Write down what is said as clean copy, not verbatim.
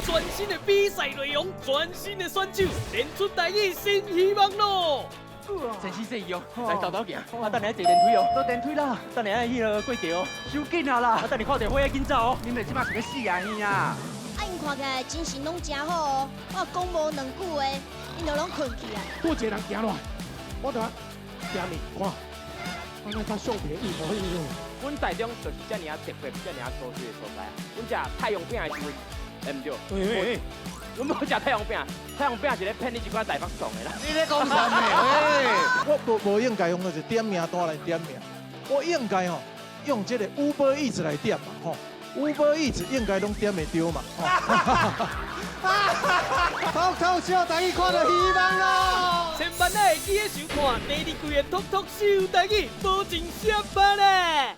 全新的比賽內容，全新的選手，練出台語新希望咯！先生說伊哦，來豆豆行，啊等下坐電梯哦，坐電梯啦，等下愛彼个過橋哦，傷緊啊啦，啊等下看著火仔緊走哦。你們這馬是欲死啊兄啊！啊，𪜶看起來精神攏誠好哦，我講無兩句話，𪜶就攏睏去啊。拄一個人行落來，我就行面看，我那甲相片一模一樣。阮台中就是遮爾啊特別、遮爾啊高水的所在啊。阮食太陽餅的時陣，欸毋對，阮無食太陽餅，太陽餅是咧騙你一寡台北爽的啦。你咧講啥物？我無應該用就是點名單來點名，我應該吼用這個 Uber Eats 來點嘛吼，Uber Eats 應該攏點會著嘛。脫口秀台語看著希望咯！千萬仔會記得收看第二季的脫脫秀台語，保證下班咧。